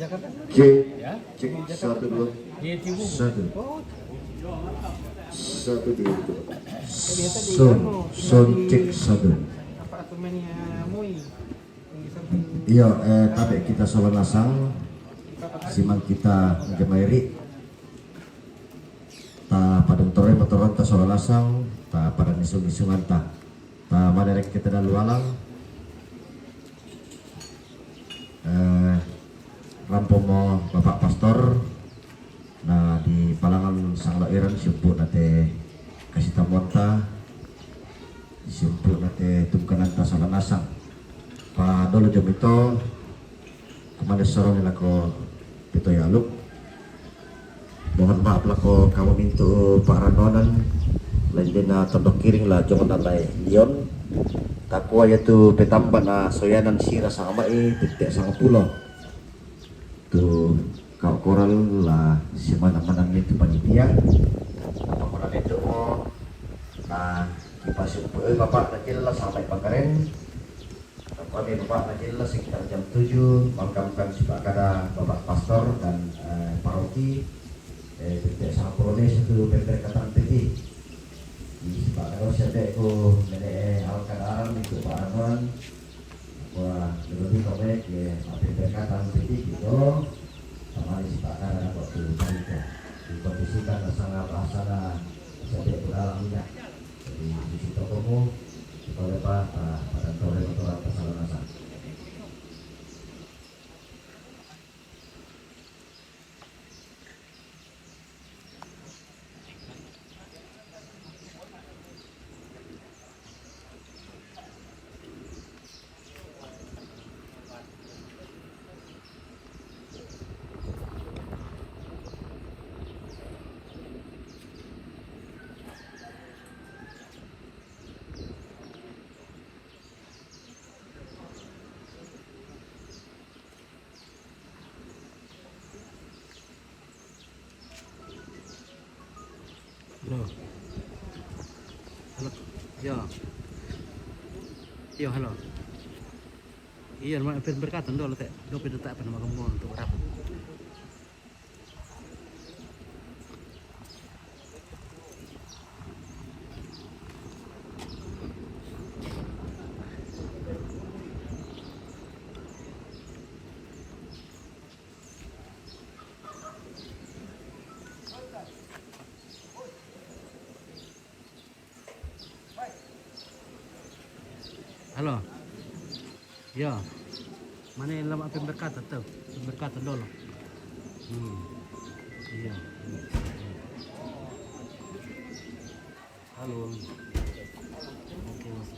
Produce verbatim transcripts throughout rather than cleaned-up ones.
Cek, cek, satu, dua, satu. Satu, dua, satu. Sound, sound, cek, satu. Iyo, eh, tabe' kita sola nasang, siman kita ngemairi, ta padang toroi motoranta sola nasang, ta padang isung-isunganta, ta mane rek kita dalu alang. Eh, rampo mo Bapak Pastor, na di palangan sanglo iran siumpu' na te kasitamuanta, siumpu' na te tungkananta sola nasang. Pa dolo jomito, kumane sorong lako pito yaluk. Mohon maaf lako kamu mintu' pa'rannuanan, lain dena tondok kiring la jong nalai lion. Takua yatu petamba na soyanan sira sangama'i pette' sangapulo. Tu kau koral la simana-mana mintu' panitia. Apa koral itu mo na kipasiumpu' Bapak na jella sangama'i pangkaren. Kami Bapak Najilla sekitar jam tujuh, mangkamkan sipa'kada Bapak Pastor dan, eh, paroki, eh, pette' sangapulone satu pemberkatan peti. Di sipa'kada siape' ku mene', eh, alkadaran itu pa'rannuan. Wa lebih kami ke pemberkatan peti gitu. Tamani sipa'kada dapat tu panitia. Dikondisikan na sanga bahasana siape' ku dalam minyak. Jadi, di situ kamu, kita lepas, ah, pada toroi motoranta sola nasang. Halo. Halo. Iyo. Iyo, halo. Iyo, ma' pemberkatan dolo te. Dope dota' apa nama kamu untuk berapa? Halo. Iyo. Mane lama' pemberkatan tu. Pemberkatan dolo. Hmm. Iyo. Halo. Oke, Mas.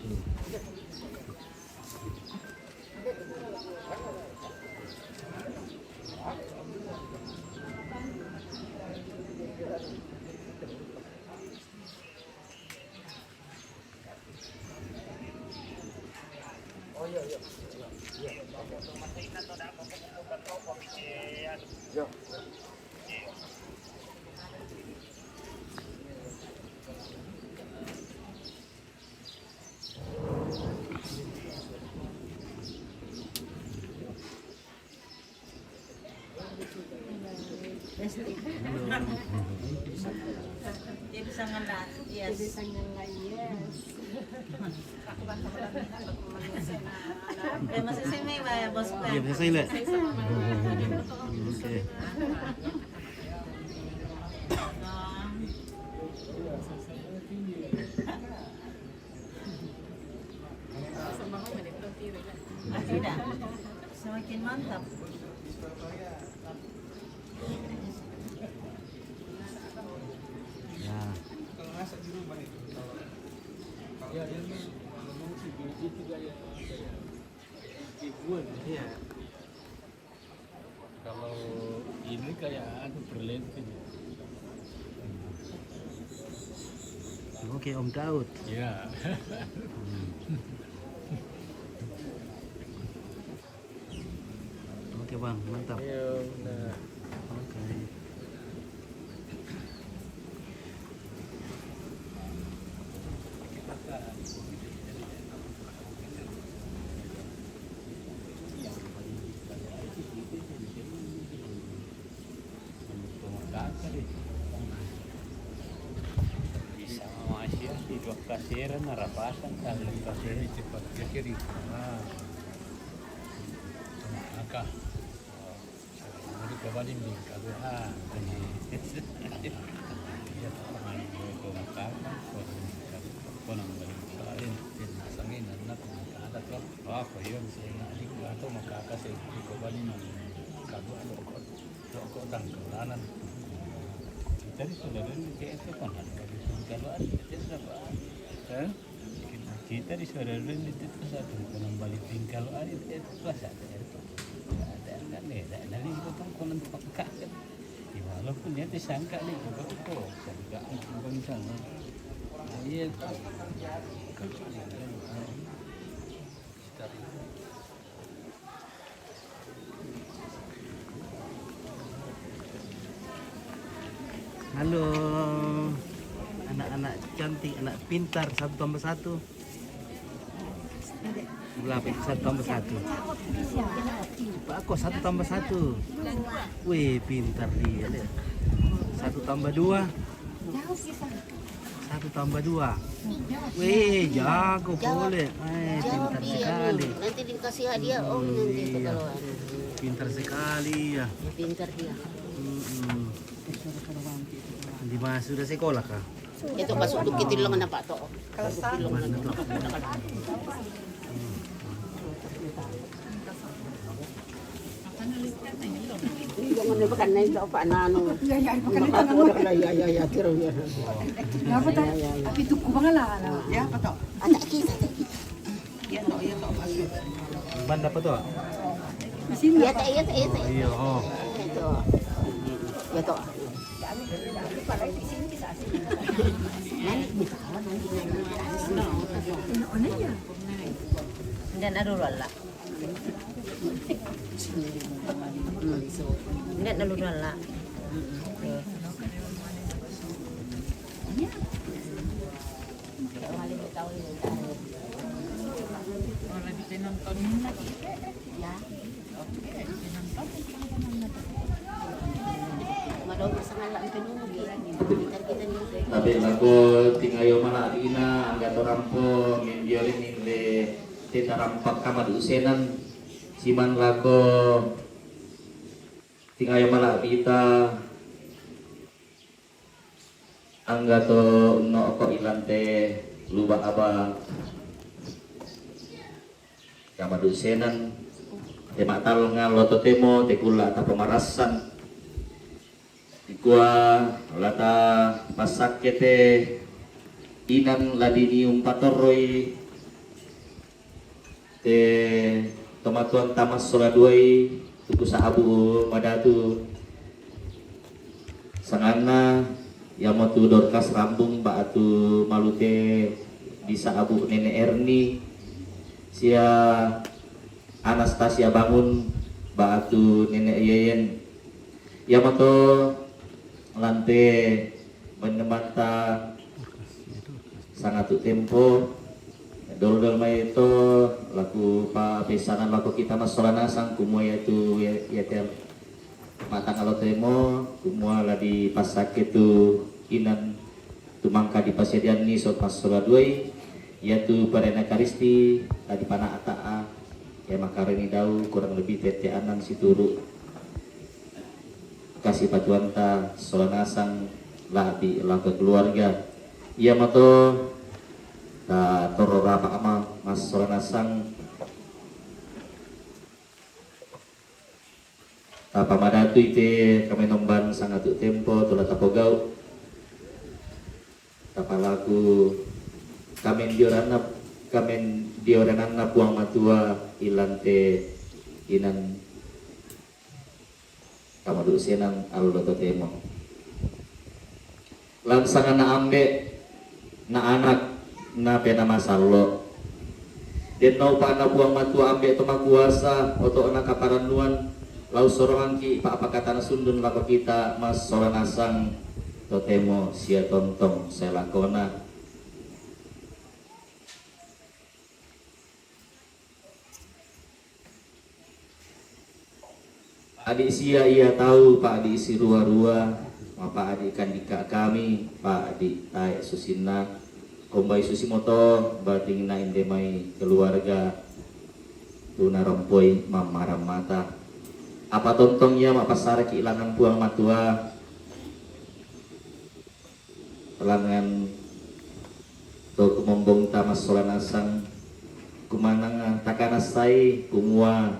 Jadi sangat lah, yes. Jadi sangat lah, yes. Terima kasih, Bos. Iya, bisa saya lihat. Oke. Semakin mantap. Ya. Kalau masak di rumah itu, kalau, kalau dia mengungsi, dia tidak ya, apa ya, ribuan. Iya. Kalau ini kayak anu, berlebih. Oke, Om Daud. Iya. Hmm. Oke, Bang, mantap. Iya, benar. Oke. Bisa masih di dua kasiran, narapasan, kalau kasiran cepat kiri. Ah. Maka. Jadi, coba dinding, kalau, ah. Iya, teman, mau ke Mekah, kan? Kau nang balik Israel, dia masangin, anak, ada, tuh. Oh, kau iya, saya nak di, atau Mekah, kasih, coba dinding. Kalau ada, kau Roko tangkalanan. Kita di saudara di T S P kan ada di tingkal ada di T S P. Hah? Kita di saudara di T S P satu kan balik tingkal ada di T S P satu. Ada kan ya, ada lagi potong konon peka kan. Ya, walaupun dia disangka nih, kok, kok, sangka bukan sana. Iya, Pak. Halo, anak-anak cantik, anak pintar, satu tambah satu. Berapa itu? Satu tambah satu. Pak, kok satu tambah satu? Wih, pintar dia, deh. Satu tambah dua. Satu tambah dua. Wih, jago boleh. Eh, pintar sekali. Nanti dikasih hadiah, Om, nanti itu kalau anu. Pintar sekali ya. Ya, pintar dia. Mm-mm. Di mana sudah sekolah kah? Itu masuk Bukit Tilong na, Pak, to. Kelas satu. Bukit Tilong na. Jangan lupakan na ito, Pak, na ano. Iya, iya, lupakan na ito, ano. Iya, iya, iya, tiro, iya. Ya, apa, tak? Tapi tuku bang lah, ya, apa, tak? Ada kita. Iya, to, iya, to, Pak. Banda pa to, ah? Di sini, Pak. Iya, to, iya, to, iya, to. Iya, oh. Ito. Iya, to. Hindi na rurala. Hindi na rurala. Tapi lako tingayo mala'bina, angga to rampo, mindiyo ri mille te tarampak kamadu'usenan, siman lako tingayo mala'bita, angga to unno'ko ilante luba aba. Kamadu'usenan, te ma'talnga lo totemo, te kulla' tapamarassang. Dikua la tapassakke te inan la diniumpatorroi te tomatoanta massola duai, tu pusa'bu madatu. Sanganna, iamotu Dorkas Rambung ba'tu Malute disa'bu Nene Erni, sia Anastasia Bangun ba'tu Nene Yeyen. Iamoto lante menemanta sangatu tempo, dolo-dolo mai to laku pa pesanan lako kita massola nasang kumua iatu ya, ya, Matangalo temo, kumua la dipassakke tu inan tu mangka dipasadianni so passola duai, iatu Parena Karisti la dipana'ta'a, ya makareni dau kurang lebih tette annan situru' kasipatuanta sola nasang la'bi lako keluarga. Iamato ta torro rapa ama massola nasang. Tapamadatui te kamenomban sangatu tempo tu la tapogau'. Tapalaku kamendioranna, kamendiorananna Puang Matua ilante inan kamadu'usenan allo totemo. Lan sanganna Ambe', na Anak, na Penaa Masallo'. Den naupa'na Puang Matua Ambe' to makuasa, oto'na kaparannuan, la ussorongangki' pa'pakatana sundun lako kita massola nasang totemo sia tontong sae lakona. Pa'di' sia ia tau, pa'di' sirua-rua, Mapa'di' kandika' kami, pa'di' tae' susinna, kombai susimoto batinna inde mai keluarga tu narompoi mammarang mata. Apa tontong ia ma'passaraki' langngan Puang Matua, langngan to kumombongta massola nasang, kumanang takanassai kumua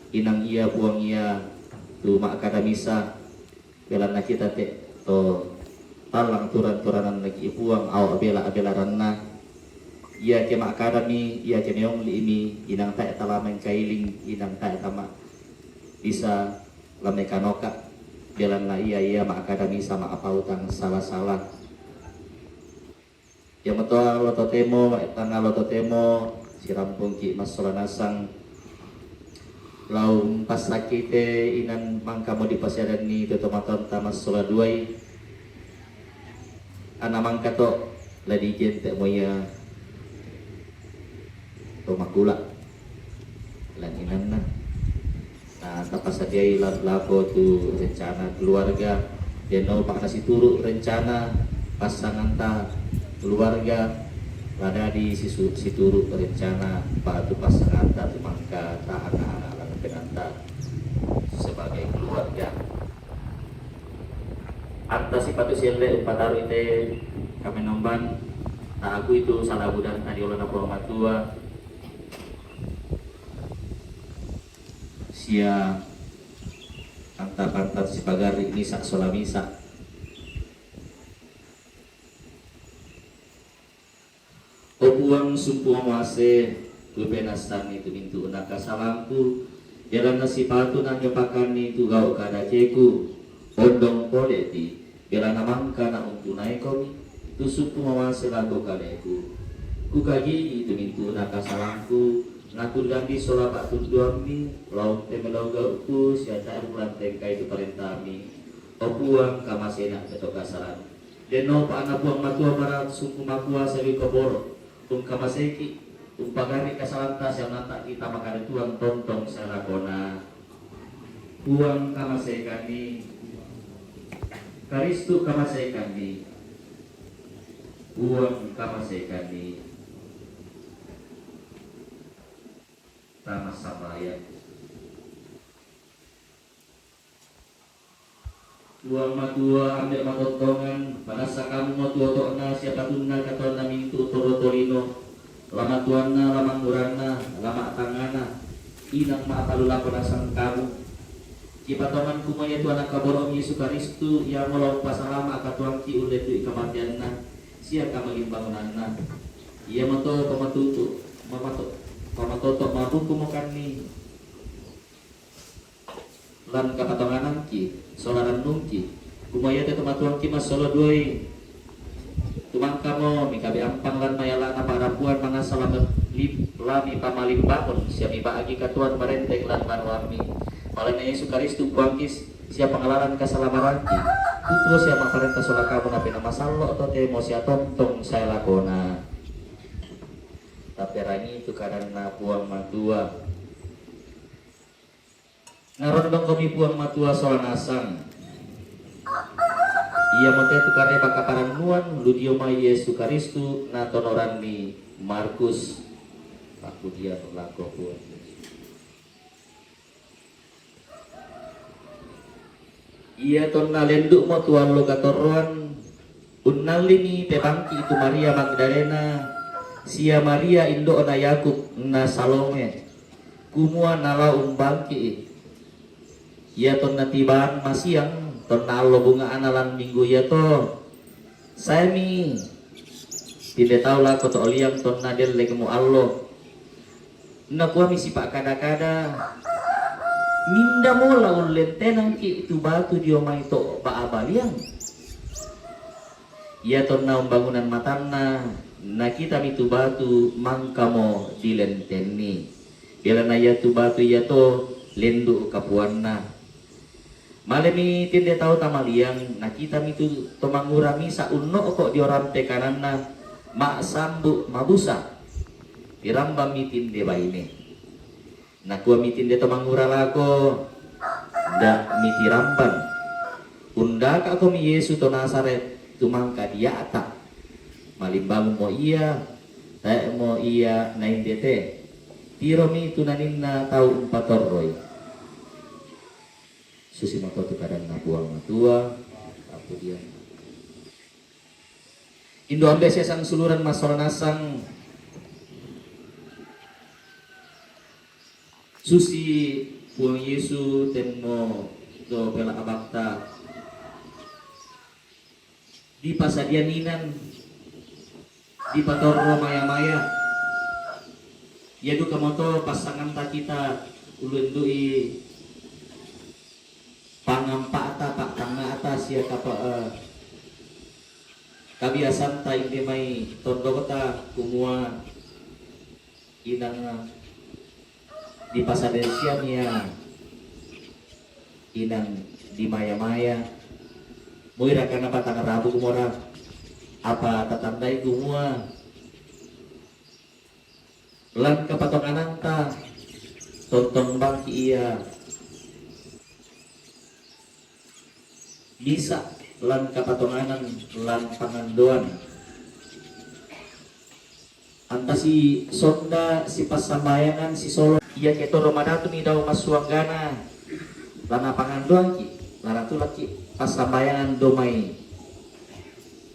inang ia Puang ia tu ma'kada misa, belanna kita te to tallang turan-turanannaki' Puang, awa' bela-belaranna. Iake ma'kadami, iake meongli'mi, inang tae' talameng kailing, inang tae' tama bisa lamekanoka, belanna ia, ia ma'kada misa ma'pautang sala-sala. Iamoto allo totemo, ma'etang allo totemo, sirampungki' massola nasang. Lao umpassakite inang mangkamo dipasiadanni to tomatoanta massola duai. Anna mangka to la digente'mo ia to makula' lan inanna. Na tapasadiai la-, lako tu rencana keluarga, denno pa' nasituru' rencana passanganta keluarga, la dadi sisu-, situru' rencana ba'tu passanganta tu mangka ta ana'-ana' lan penanta sebagai keluarga. Anta sipatu sielle umpataru'i te kamenomban, na aku itu sala budanta di olona Puang Matua, sia anta pantan sipagarri' misa' sola misa'. O Puang, sumpu mawase, kupenassanni tu mintu'na kasalangku, belanna sipatu nanyopakanni tu gau' kadakeku, ondong pole'ti, belanna mangka nauntunaikomi, tu sumpu mawase lako kaleku. Kukagigi tu mintu'na kasalangku, nakudandi sola pa'tunduammi, lao temelau gau'ku, sia tae' kulantengkai tu parentami. O Puang, kamasena te to kasalang. Dennopa anna Puang Matua bara sumpu makuasa ri koboro, ungkamaseiki', umpagarri' kasalanta sia unnanta'ki' tama kadatuan tontong sae lakona. Puang kamaseikanni, Karistu kamaseikanni, Puang kamaseikanni. Tama sambayang. Puang Matua, Ambe' matottongan, manassa Kamu matu oto'na sia patunna katuoanna mintu' toro tolino, la matuanna, la manguranna, la ma'tangngana, inang ma'palu lako nasang Kamu. Kipatongan kumua iatu Ana' kaboro'Mu Yesu Karistu, iamo la umpasalama' katuoangki' ullendu'i kamateanna sia kamalimbangunanna. Iamoto pamatutu, mamato-, pamatoto' mabukumokanni lan kapatonganangki sola rannungki, kumua iate tomatuangki massola duai tumangkamo mikabe ampang lan mayala'na pa'rapuan manassa la mi-, la mipamalimbangun sia miba'gi katuoan marenteng lan banuammi. Malenna Yesu Karistu Puangki sia Pangalaran kasalamaranki, tu tuo sia ma'parenta sola Kamu napena masallo' totemo sia tontong sae lakona. Taperangi tu kadanna Puang Matua. Narondongkomi Puang Matua sola nasang. Iamote tu kareba kaparannuan lu dio mai Yesu Karistu natonoranni Markus. Pakkudian lako Puang Yesu. Ia tonna lendu'mo tu allo katorroan, unnallini pebangki' tu Maria Magdalena sia Maria indo'na Yakub na Salome, kumua nalao umbangki'i. Ia tonna tiban masiang, tonna allo bunga'na lan minggu iato, saemi tinde tau lako to oliang tonna dellekmo allo. Nakuami sipa'kada-kada, "Mindamo la ullentenangki' tu batu dio mai to ba'abaliang?" Ia tonna umbangunan matanna, nakitami tu batu mangkamo dilentenni. Belanna iatu batu iato lendu' kapuanna. Malemi tinde tau tama liang, nakitami tu to mangura misa' unno'ko' dio rampe kananna, ma'sambu' mabusa. Tirambammi tinde baine. Nakuami tinde to mangura lako, "Nda' mitiramban. Undaka' komi Yesu to Nazaret, tumangka dia'ta. Malimbangunmo ia, tae'mo ia nainde te. Tiromi tu naninna tau umpatorroi. Susimoto tu kadanNa Puang Matua, appudianna. Indo' ambe' sia sangsuluran massola nasang, susi Puang Yesu temmo to pela abakta dipasadian inan, dipatorro maya-maya. Ia dukamoto passanganta kita ullu'endu'i pangampa'ta, pa'tangnga'ta sia kapa-, eh, kabiasanta inde mai tondokta, kumua inang dipasadesian ia inang dimaya-maya. Muiraka napatangarabu kumua, apa tatandai kumua lan kapatongananta tontong bangki ia misa' lan kapatonganan lan pangandoan. Anta sisonda sipassambayangan sisolo. Iake toro madatumi dao massuanggana, la napangandoangki, la natulakki passambayangan domai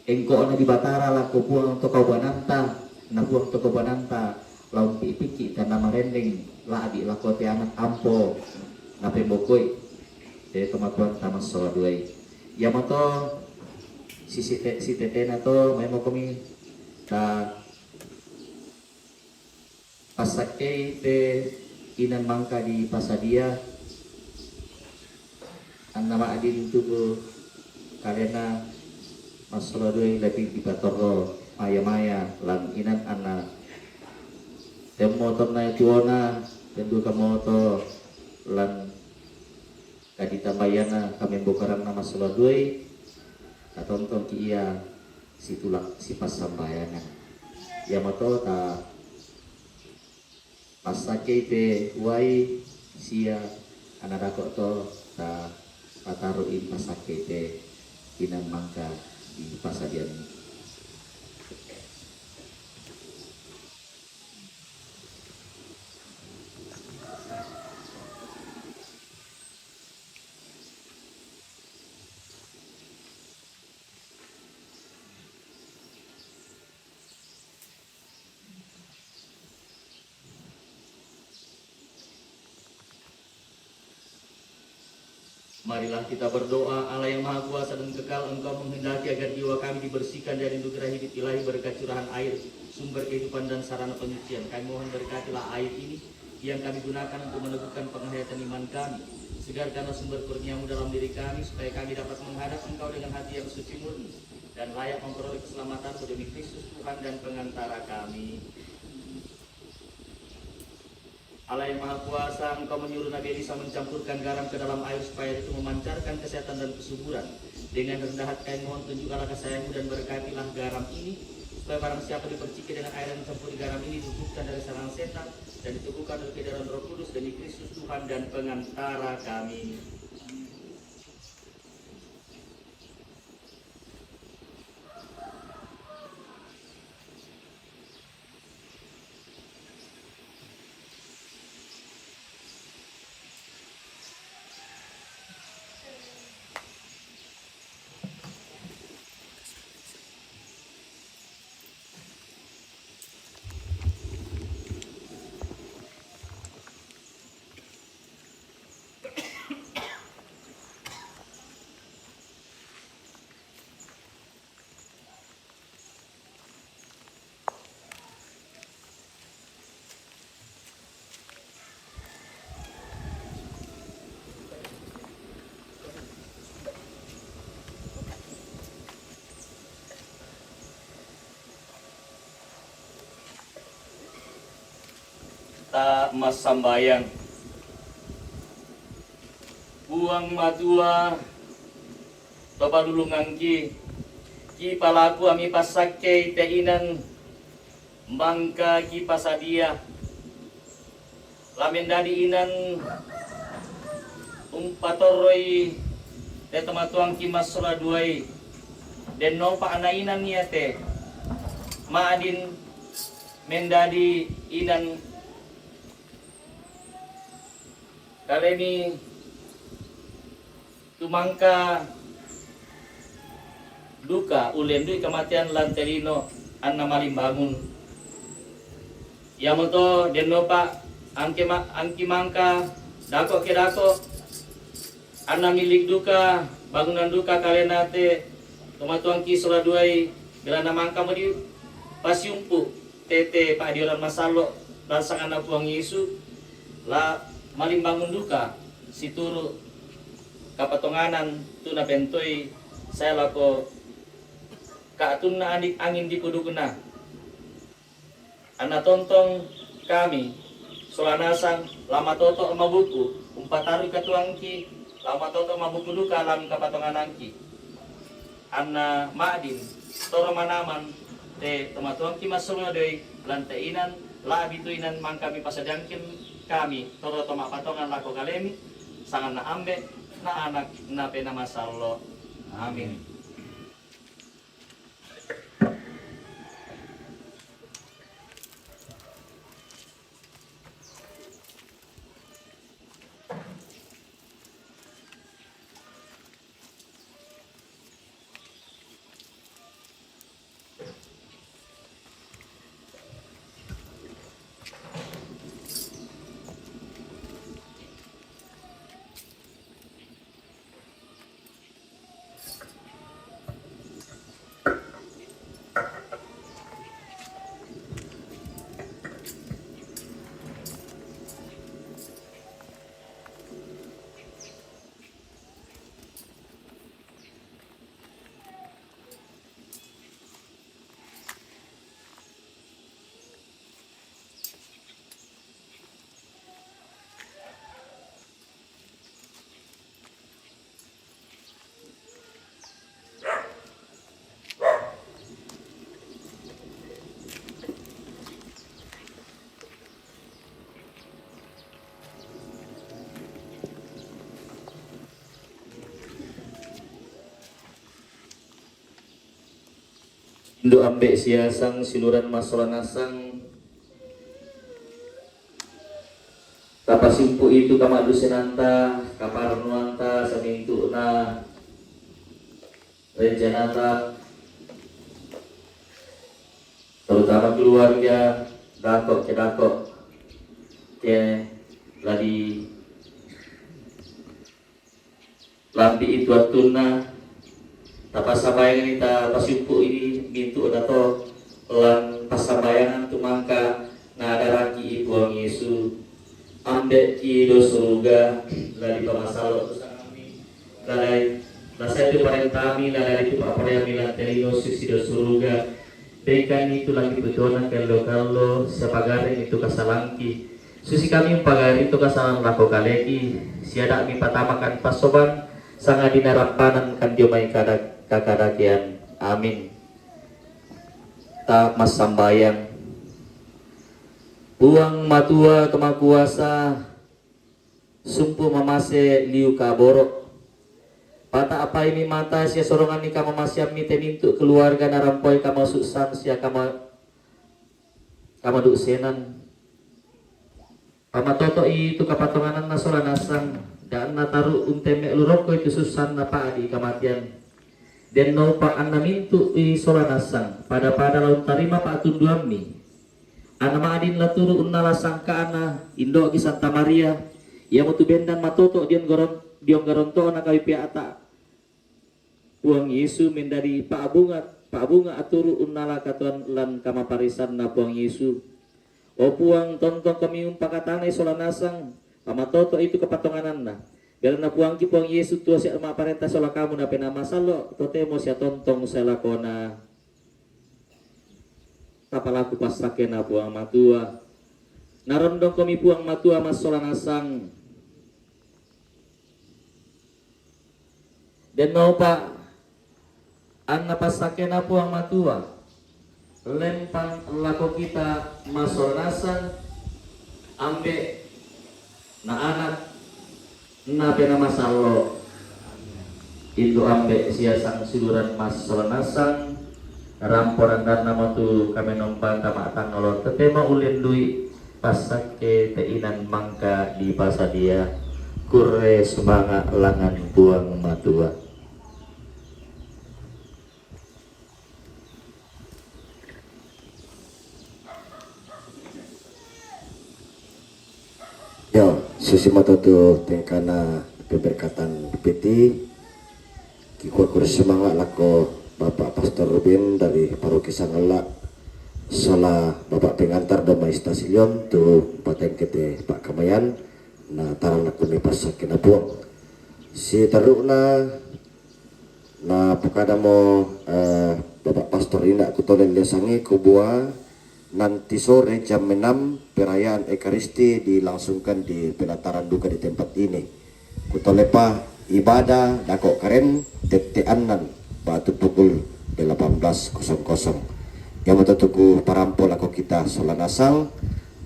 engko'na di Batara lako Puang to kaubananta, na Puang to kaubananta la umpi'pikki tanda marendeng la'bi lako te anak ampo napembokoi te tomatuanta massola duai. Iamoto sisite-, sitetena to maimokomi ta passakkei te inan mangka dipasadia, anna ma'din tubu kalena massola duai lebbi dipatorro maya-maya lan inan, anna temmo tonna tuona, tendukamoto lan kaditambaianna kamembokaranna massola duai, tatontongki ia situla' sipassambayangan. Iamoto ta passakkei te uai sia anadako to ta pataru'i passakkei te inan mangka dipasadianni. Marilah kita berdoa. Allah yang Maha Kuasa dan Kekal, Engkau menghendaki agar jiwa kami dibersihkan dari nugerah hidup ilahi berkat curahan air, sumber kehidupan dan sarana penyucian. Kami mohon, berkatilah air ini yang kami gunakan untuk meneguhkan penghayatan iman kami. Segarkanlah sumber kurniamu dalam diri kami, supaya kami dapat menghadap Engkau dengan hati yang suci murni dan layak memperoleh keselamatan demi Kristus Tuhan dan pengantara kami. Allah yang Maha Kuasa, Engkau menyuruh Nabi Elisa mencampurkan garam ke dalam air supaya itu memancarkan kesehatan dan kesuburan. Dengan rendah hati kami mohon, tunjukkanlah kasih sayang-Mu dan berkatilah garam ini, supaya barang siapa diperciki dengan air yang dicampuri garam ini dihuguskan dari sarang setan dan diteguhkan oleh kehidupan Roh Kudus demi Kristus Tuhan dan pengantara kami. Ta massambayang. Puang Matua, to padulungangki, kipalaku ami passakkei te inan mangka kipasadia. La mendadi inan umpatorroi Te tomatuangki massola duai, dennopa ana inan iate ma'din mendadi inan kalemi tumangka duka ulendui kamatean lan te lino anna malimbangun. Iamoto dennopa angke ma-, angki mangka dako ke dako, anna millik duka, bangunan duka kalena te tomatuangki sola duai, belanna mangkamo dipasiumpu tete pa'dioran masallo lan sanganna Puang Yesu, la malimbangun duka situru kapatonganan tu napentoi sae lako kaatunna ani-, angin dipudukna. Anna tontong kami sola nasang la matoto mabuku, umpatarui katuoangki, la matoto mabuku duka lan kapatonganangki. Anna ma'din toro manaman te tomatuangki massola duai lan te inan, la'bi tu inan mangka mipasadiangki kami toro to ma'patongan lako kalemi, sanganna Ambe', na Anak, na Penaa Masallo. Amin. Indo' Ambe' siasang siuluran massola nasang, tapasiumpu'i tu kama'dusenanta, kaparennuanta, samintu'na rencanata, terutama keluarga, dako' ke dako' ke la di lampi'i tu wattunna, tapassambayanganni, tapasiumpu'i mintu'nato lan passambayangan tu mangka naadaraki Puang Yesu. Ambe'ki dao suruga, la dipamasallo tu sangammi, la dai-, la sae tu parentami, la dai tu pa'poraiammi lan te lino susi dao suruga. Pekkanni tu laki butoana kello-kello, sia pagarimi tu kasalangki. Susi kami umpagari tu kasalang lako kaleki, sia da'mi patamakan passobang, sangadinna rappanangkan dio mai kada-, kakadakean. Amin. Ta massambayang. Puang Matua Kamakuasa, sumpu mamase liu kaboro'. Pata'paimi mata sia soronganni kamamaseammi te mintu' keluarga narampoi kamasussang sia kama-, kamadu'senan. Pamatoto'i tu kapatongananna sola nasang, da'na taru' untemme' lu rokkoi tu sussanna pa'di kamatean. Dennopa anna mintu'i sola nasang, pada-pada la untarima pa'tunduammi. Anna ma'din la turu' unnala sangka'na indo'ki Santa Maria, iamotu bendan matoto' diong goron-, diong garonto'na kayu pea'ta Puang Yesu mendadi pa'bunga, pa'bunga aturu' unnala katuoan lan kamaparissanna Puang Yesu. O Puang, tontongkomi umpakatanai sola nasang, pamatoto'i tu kapatongananna. Belanna Puangki Puang Yesu tuo sia ma'parenta sola kamu na Penaa Masallo, totemo sia tontong sae lakona. Tapalaku passakkena Puang Matua. Narondongkomi Puang Matua massola nasang. Dennopa anna passakkena Puang Matua lempang lako kita massola nasang, Ambe', na Anak, na Penaa Masallo. Indu' ambe' sia sangsiluran massola nasang, rampo randanna matu kamenomba tama' tangngolo tetema ulendui passakke te inan mangka dipasadia. Kurre sumanga' langngan Puang Matua. Yo, susi matu tu tengkana pemberkatan piti, kikua kurre sumanga' lako Bapak Pastor Ruben dari Paroki Sangella, sola Bapak Pengantar Domai Stasiun tu patengke te pakkamayan, na tarang nakkunni passakkena Puang. Siterru'na, na pokadamo, eh, Bapak Pastor, ina' kutole liasangi kubua nanti sore jam enam perayaan Ekaristi dilangsungkan di pelataran duka di tempat ini. Kutolepa ibadah dako' karen tette annan ba'tu pukul delapan belas kosong kosong. Iamoto tu kuparampo lako kita sola nasang,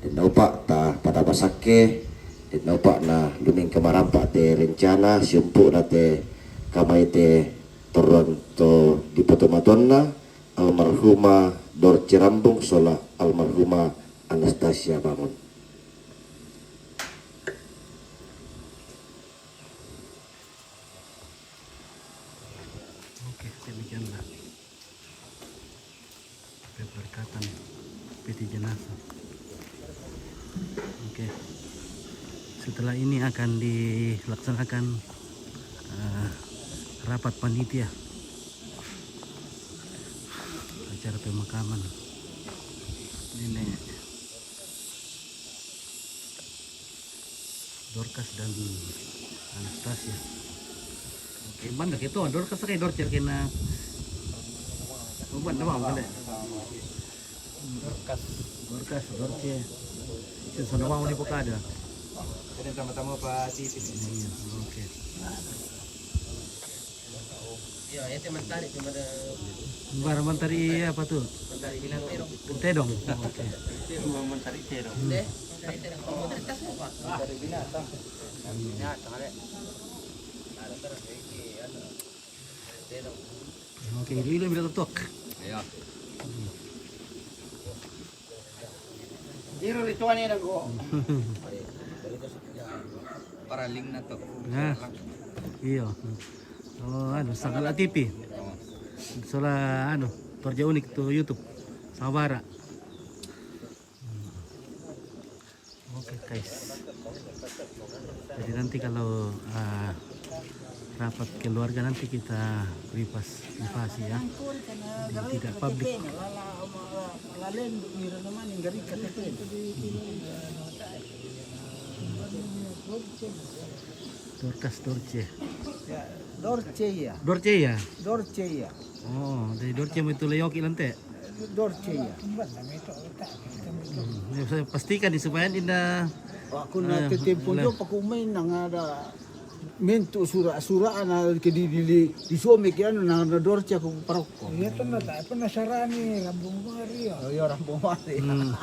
denna upa' ta pada basakke, denna upa' na lumengka marampa' te rencana siumpu'na te kamaite torron to dipotomatuanna, almarhumah Dorce Rambung sola almarhumah Anastasia Bangun. Oke, demikianlah pemberkatan peti jenazah. Oke. Setelah ini akan dilaksanakan, eh, rapat panitia acara pemakaman Nenek Dorcas dan Anastasia. Oke, banda ke to, Dorcas ke Dorce ke na. Banda mau kan? Dorcas. Dorcas, Dorce. Itu sana mau ni pokada. Jadi sama-sama Pak Titi. Iya, oke. Iya, itu mentari cuma ada. Bara mentari apa tu? Mentari bilang terong. Tedong. Oke. Itu mentari terong. Deh, mentari terong. Mentari kas apa? Mentari binatang. Binatang ada. Ada terus iki anu. Terong. Oke, ilu-ilu bila tutuk. Iya. Iro rituane dako. Paraling na to. Nah, iyo. Oh, anu, Sangala T V. Oh. Sola, anu, Torja Unik tu YouTube. Sabara. Oke, guys. Jadi nanti kalau, ah, rapat keluarga nanti kita privas-, privasi ya. Jadi tidak publik. Dorcas, Dorce. Ya, Dorce ya. Dorce ya? Dorce ya. Oh, jadi Dorce mau itu leyoki lante? Dorce ya. Hmm, ya, saya pastikan di supaya indah. Aku na, eh, tetempo le- jo pakumai nang ada mentu sura-sura na ke di, di, di, di some ke anu na, na Dorce aku parokko. Iya, tu na, tak pernah sarani, Rambung Mari ya. Oh, iya, Rambung Mari. Hmm.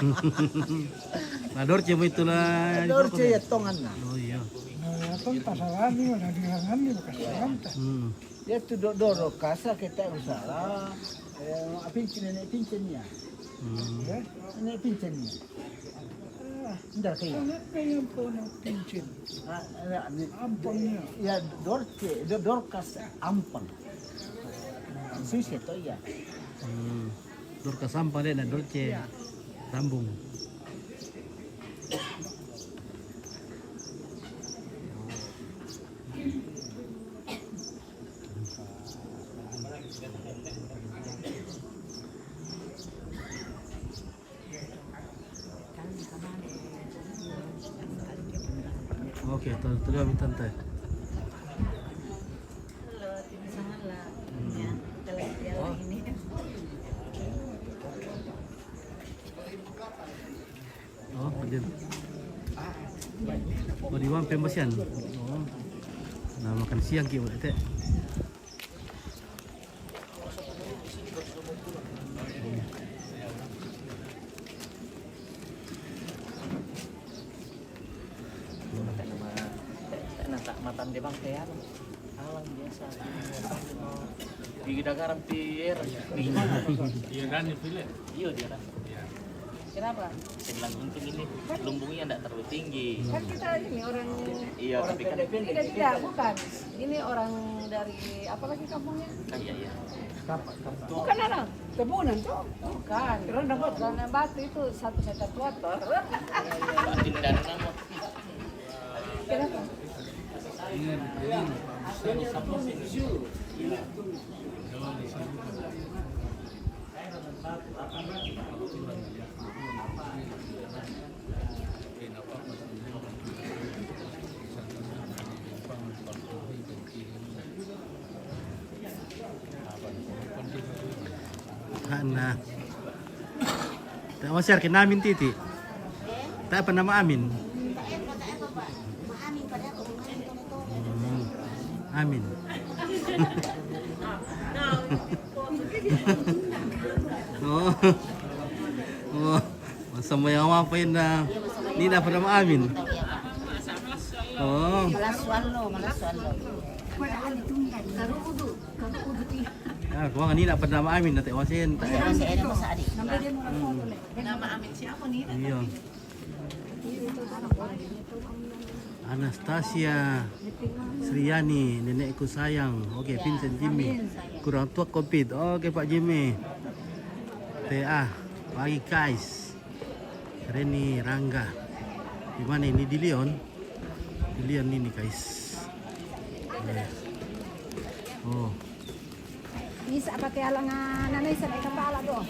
Na Dorce mo itulah. Dorce ya tongan na. Oh, iya. Na, ya, tu tak sarani, na di rangan ni bekas saranta. Hmm. Ya, tu do-, doro kasa kita usara. Eh, pincin, nenek pincin ya. Hmm. Ya, nenek pincin ya. Ah, ndak kayak. Anak yang pernah pincin. Ah, ya, ni, Ampangnya. Ya, Dorce, Do-, Dorcas Ampang. Susi to ya. Hmm. Dorcas Ampang deh, na Dorce. Ya. Rambung. Oke, to-, tolong minta teh. Halo, tim Sangala. Hmm. Ya, kita lagi jalan ini. Oh, kerja. Oh, di Wampeng Basian. Oh. Nah, makan siang ki, Teh. Matan de bang kayak alang dia. Di Dagaran Pier. Iya, kan, itu, Le? Iya, dia kan. Iya. Kenapa? Saya bilang, "Untung ini lumbungnya ndak terlalu tinggi." Kan kita ini orang. Iya, tapi kan. Tidak, tidak, bukan. Ini orang dari apa lagi kampungnya? Kan, iya, iya. Bukan orang. Kebunan tuh? Bukan. Rendang Batu. Rendang Batu itu satu meter dua ton. Pindah nama. Kenapa? Ana. Ta' masih arkin amin titi. Ta' pa nama amin. Hmm. Amin. Oh. Oh. Masa mo yang apa inda? Ni na pa nama amin. Oh. Malaswalo, malaswalo. Ah, kuwan nga ni na pa nama amin, nate wasin. Ayan, ayan, masadi. Nama amin siya ako ni. Iya. Anastasia Sriani, nenekku sayang. Oke, Vincent Jimmy. Kurang tua Covid. Oke, Pak Jimmy. T A, pagi guys. Reni Rangga. Di mana ini? Di Lyon? Di Lyon ini, guys. Eh. Oh. Isa pati alang, ah, nanay sa may kapala do. Oh.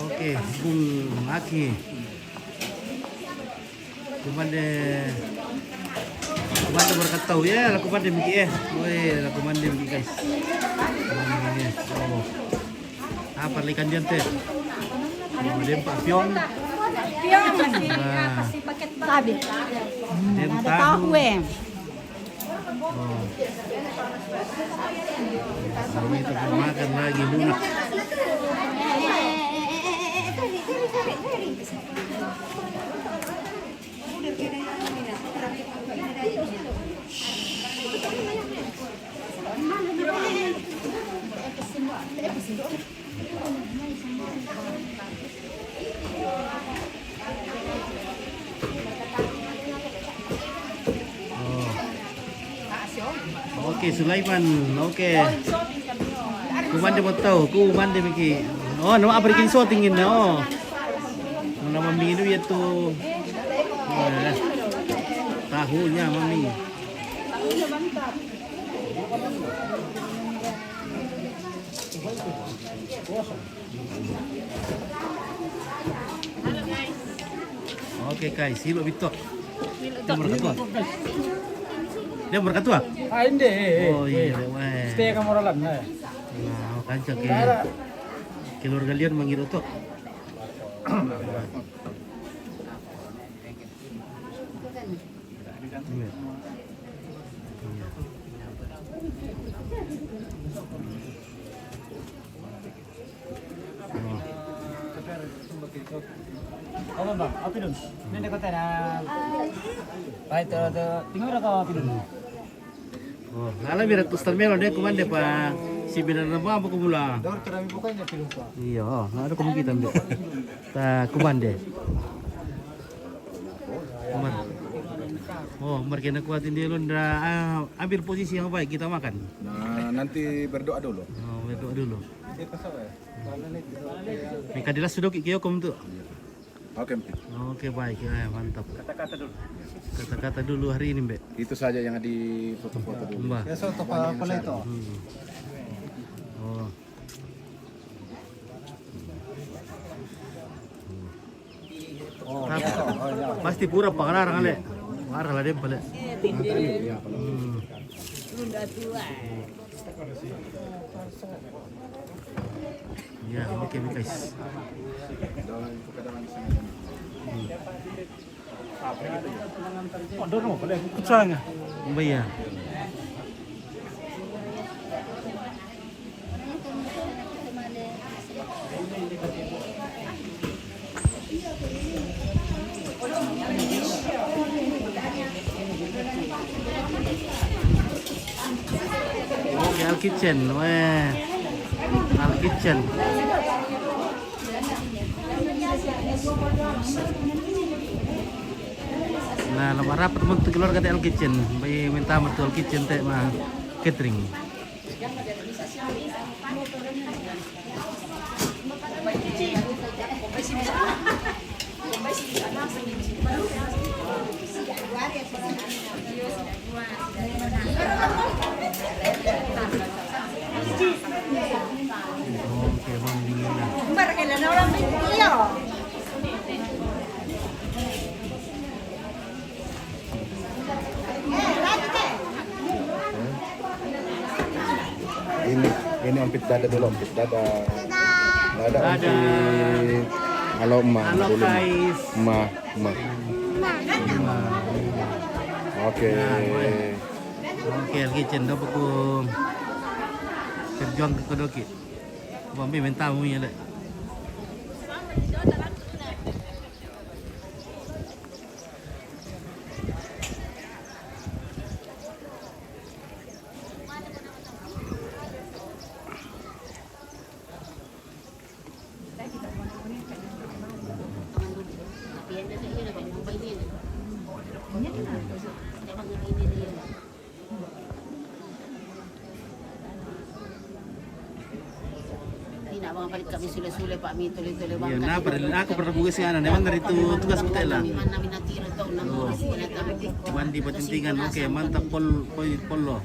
Oke, Bung Aki. Kumande, kumande berkatau ya, la kumande miki eh. Woi, la kumande miki guys. Kumande miki, eh. Oh. Apa ikan diante? Oh, dempa piong. Piong. Ah. Tabe. Dem tahu. Tahu eh. Oh. Kami tak makan lagi, lunak. Oh. Oke, Sulaiman. Oke. Kumande mo tau, kumande miki. Oh, nama apa bikin shooting ini? Oh. Nama mingin itu. Nah, tahunya mami. Oke, guys, hilo bitok. Dia berkatua. Dia berkatua? Ah, hindi, eh, eh. Oh, iya, weh. Stay ka moralan, eh. Nah, kanca ke keluarga lian mangiru tok. Iya. Iya. Oh. Apa, Bang? Apa dun? Ini dekat ada. Baik, tuh, tuh. Tinggal ada kau apa dun? Oh, ala bira tustar melo de kumande pa si bira na ba ko bula. Dor tara mi bukan ya film pa. Iya, oh, ada kemungkinan de. Ta kumande. Umar. Oh, Umar kena kuatin dia lon da, ah, ambil posisi yang baik kita makan. Nah, nanti berdoa dulu. Oh, berdoa dulu. Mika dilas sudah ki kio kom tu. Oke, Mpi. Oke, baik. Ya, mantap. Kata-kata dulu. Kata-kata dulu hari ini, Mbak. Itu saja yang di foto-foto dulu. Mbak. Ya, so, topa pala itu. Hmm. Oh. Oh, ya, so, oh, ya. Pasti pura pangarang, Ale. Marah lah dia, pale. Hmm. Ya, oke, guys. Hmm. Kucanga. Mbaya. Kitchen, weh. Al Kitchen. Nah, lama rapat mo tu keluarga te Al Kitchen. Bai minta mo tu Al Kitchen te ma catering. Ini, ini ompit dada dulu, ompit dada. Dada, dada. Ompit. Halo, Ma. Halo, dulu, Ma. Guys. Ma, Ma. Ma. Oke. Nah, oke, lagi cendok aku terjuang ke kedoki. Bambi minta mu ya, Dek. Ina, mga palit kami sule-sule, pa mi tule-tule. Iya, na, pernah aku pernah buka si anak, memang dari itu tugas betul lah. Mana minatiro tau, nama. Oh. Mandi patintingan, oke, mantap, pol, pol, polo.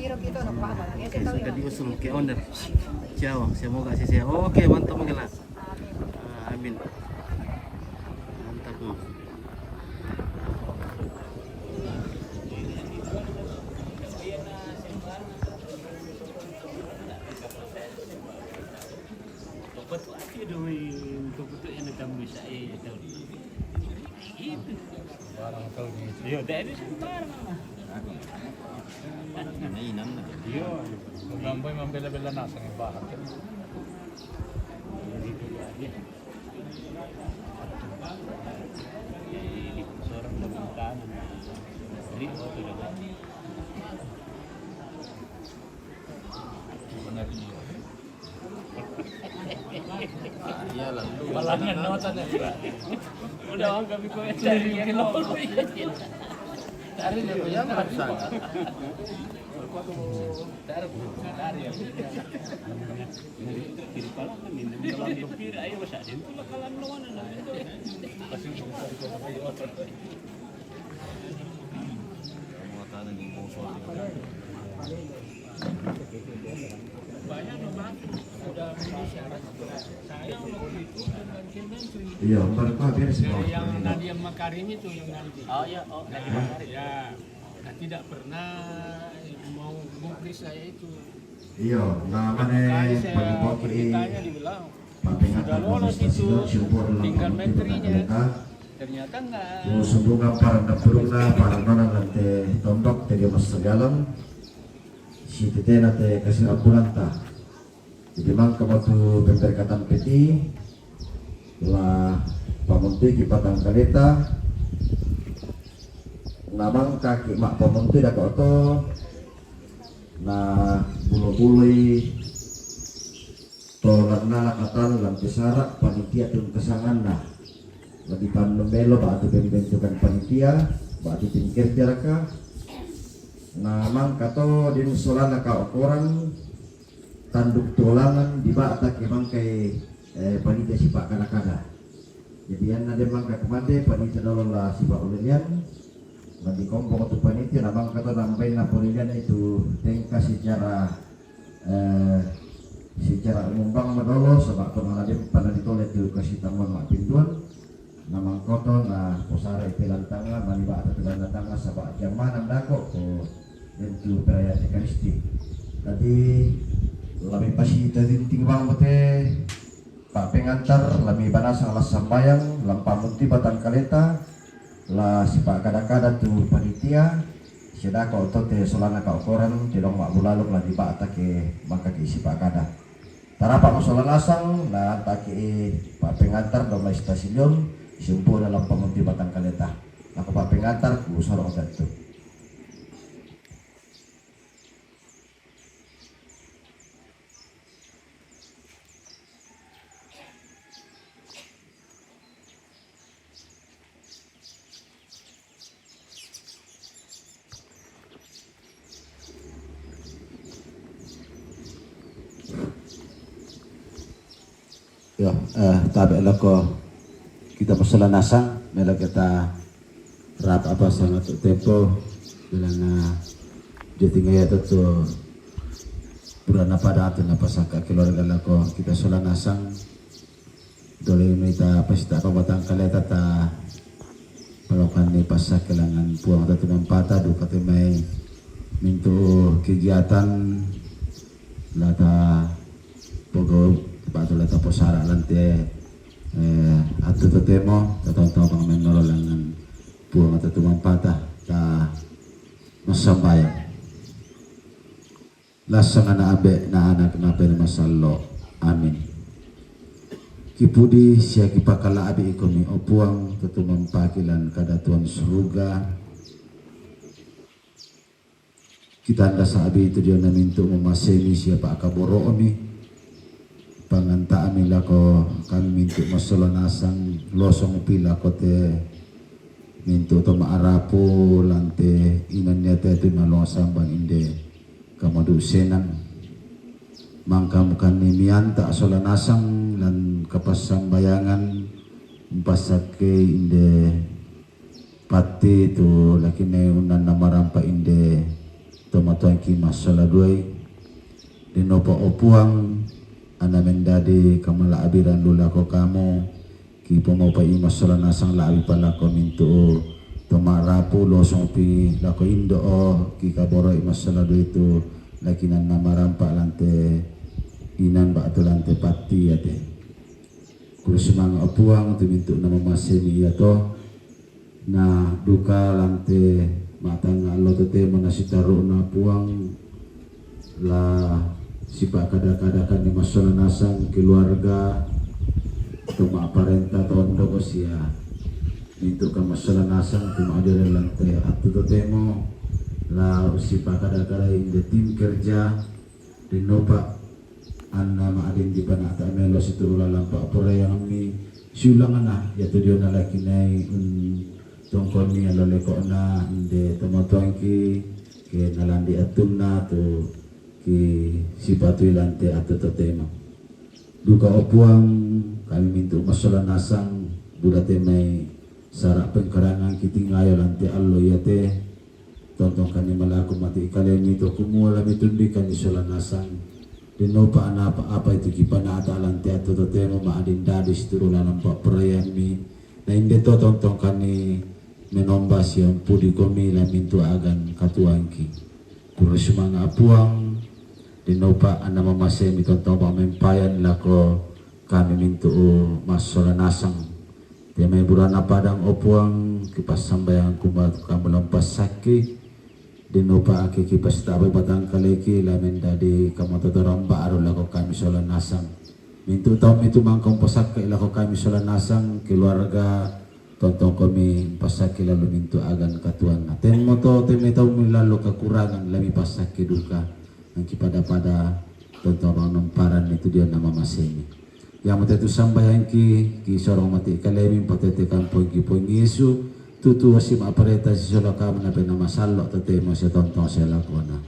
Oke, sudah diusul ke owner. Ciao, semoga sih, oke, mantap, oke lah. Ah, amin. Mantap, no. Pagpatuat yun, doon, pagpatuat yan ang tambisa, eh, ito. Gitu. Barang tau gitu. Iya, dari sembarang. Mainam na. Iya. Gamboy mambela-bela nasa ng bahat. Seorang pembukaan. Dari itu dapat. Iya, lalu. Malangan nota na. Udah, ang gabi ko yan. Dari yung kilo. Dari yung kilo. Yan, paksa. Dari yung kilo. Dari yung kilo. Dari yung kilo. Ayaw, sa din. Tulad ka lang naman, ano. Iya, mereka biar semua. Yang Nadia Makarim itu yang nanti. Oh, iya, oh, Nadia Makarim. Ya, nah, tidak pernah mau muklis saya itu. Iya, namanya bagi-bagi. Ditanya, dibilang, sudah lolos itu, tinggal menterinya. Ternyata enggak. Sumbungan para napurung na, para nona nante tombak, tege mas sagalang. Si tetena te kasirapulanta. Jadi mangka mo tu pemberkatan peti, la pamuntuiki patangkaleta, na mangka ki ma pamuntui dako to, na bulo-buloi to lanna lakatan lan pesara panitia tun kasanganna. Lebih panu melo ba tu pembentukan panitia, ba tu tim kerja raka. Na mangka to din solana ka okoran, tanduk tulangan di bata ke mangkai, eh, panitia sipa kada-kada. Jadi anna de mangka kemande panitia dolo la sipa ulelian. Nanti kompok tu panitia na mangka to nambain na ulelian itu tengka secara, eh, secara umum bang madolo sebab to mana de pernah ditoleh tu kasih tamuan mak pinduan. Na mangkoto na posara i pelantanga, mani ba ata pelantanga, saba jamanan dako ko dentu perayaan Ekaristi. Tadi lami pasi tarinting bang mate, pa pengantar lami banasa la sambayang, lampa munti batang kaleta, la sipa kada-kada tu panitia, sedako tote solana ka okoran, tedong mak bulaluk la di bata ke mangka ke sipa kada. Tarapa masola nasang, na taki pa pengantar do mai stasiun, simpu dalam pamunti batang kaleta. Aku pa pengantar, ku sorong datu. Iyo, eh, tabe' lako kita masola nasang, melo kita rap apa sama tu tempo, bilang, eh, jotinga ya tu burana pada tu napasaka keluarga lako kita sola nasang, dole mita pesta apa batang kaleta ta palokan ni pasaka langan puang ta tumampata duka te mai mintu kegiatan lata pogo batu lata posara lante, eh, atu totemo tatonto bang menolo langan puang ta tumampata ta masambayang. Lasangana ambe na anak na pene masallo. Amin. Kipudi sia kipakala'bi ikomi o puang tetumampaki lan kadatuan suruga. Kitanda sa'bi tu diona mintu mamasemi sia pa'kaboro'omi. Panganta'mi lako kami mintu masola nasang losong pi lako te mintu to ma'arapu lante inan niate tu malonga samban inde kamodu senang. Mangkamukan ni mianta sola nasang lan kapassambayangan mpasakkei inde patti tu lakinai unnanna marampa inde tomatuangki massola duai. Denopa o puang ana mendadi kamala'biran lu lako kamu. Kipomopai massola nasang la'bi palako mintu to ma'rapu losongpi lako indo o kikaboroi massola duai tu lakinanna marampa lante inan ba'tu lante patti iate. Kulu sumanga o puang tu mintu na mamasemi iato na duka lante ma'tangnga allo totemo nasitaru'na puang la sipa'kada-kadakan ni massola nasang keluarga to ma'parenta tondo sia mintu ka massola nasang tu ma'dere lante attu totemo la sipa'kada-kadai inde tim kerja. Denopa anna ma'din dipana'ta melo situru lalang pa'poraiangammi siulangna iatu diona lakinai un tongkonni allo leko'na inde tomatuangki ke nalandi attunna tu ki sipatui lante attu totemo. Duka o puang kami mintu massola nasang buda te mai sara pengkarangan kitingayo lante allo iate. Tontongkanni malaku mati kalemi to kumua la mitunduikanni sola nasang. Denopa anapa-apa itu kipana'ta lante attu totemo ma'din dadi situru lalang pa'poraiammi. Na inde to tontongkanni menomba siampudi komi la mintu agan katuangki. Kuru sumanga puang. Denopa anna mamasemi tontong pa'mempayan lako kami mintu massola nasang. Te mai burana padang o puang kipassambayang kumatu kamu lampasakki. Denopa ake kipasitabai batangkaleki la mendadi kamu totoramba aru lako kami sola nasang. Mintu tau mitu mangkong pasakka lako kami sola nasang keluarga tontong komi pasakki lalu mintu agan katuanna. Temmo to te mai tau milalu kekurangan la mipasakki duka. Nangki pada-pada tontong bang nomparan itu dia nama masemi. Yang mate tu sambayangki ki sorong mati kalemi patete kampung ki pung Yesu tutu wasi ma'pareta sisola kamu na pena masallo totemo setontong selakona.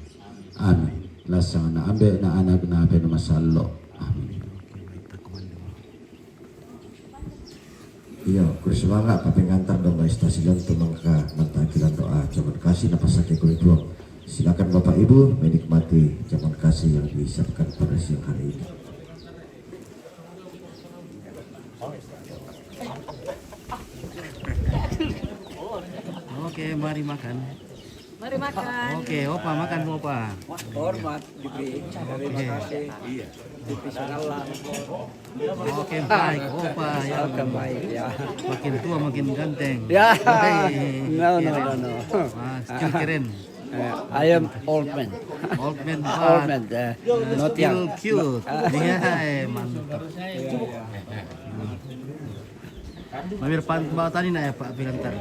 Amin. Lasang na ambe na anak na pena masallo. Amin. Iya, kuru sumanga papengantar domba istasi lantu mangka mantakilan doa jaman kasih napasake kulit puang. Silakan Bapak Ibu menikmati jaman kasih yang disiapkan pada siang hari ini. Oke, mari makan. Mari makan. Oke, Opa makan, Opa. Hormat, Jupri. Terima kasih. Iya. Jupri Sangalang. Oke, baik, Opa. Ya. Oke, baik, ya. Makin tua, makin ganteng. Ya. Baik. No, no, no, no. Wah, still keren. Eh, I am old man. Old man, old man, eh, not young. Still cute. Iya, eh, mantap. Mamir pan ba tani na ya, Pak Pirantar.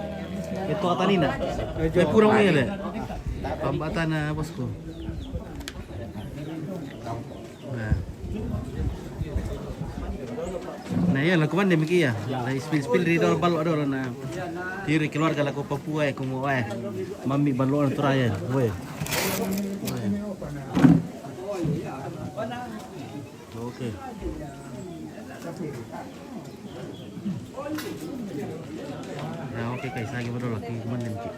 Itu tani na. Saya kurang ni le. Pambatan na bosku. Nah. Nah, iya, lakukan demikian ya. Nah, spill-spill di dalam balok dulu, nah. Diri keluarga laku Papua ya, kumu, eh. Mami balok tu raya. Weh. Oke. Raw ke kaisa ke boro laki man nim ki.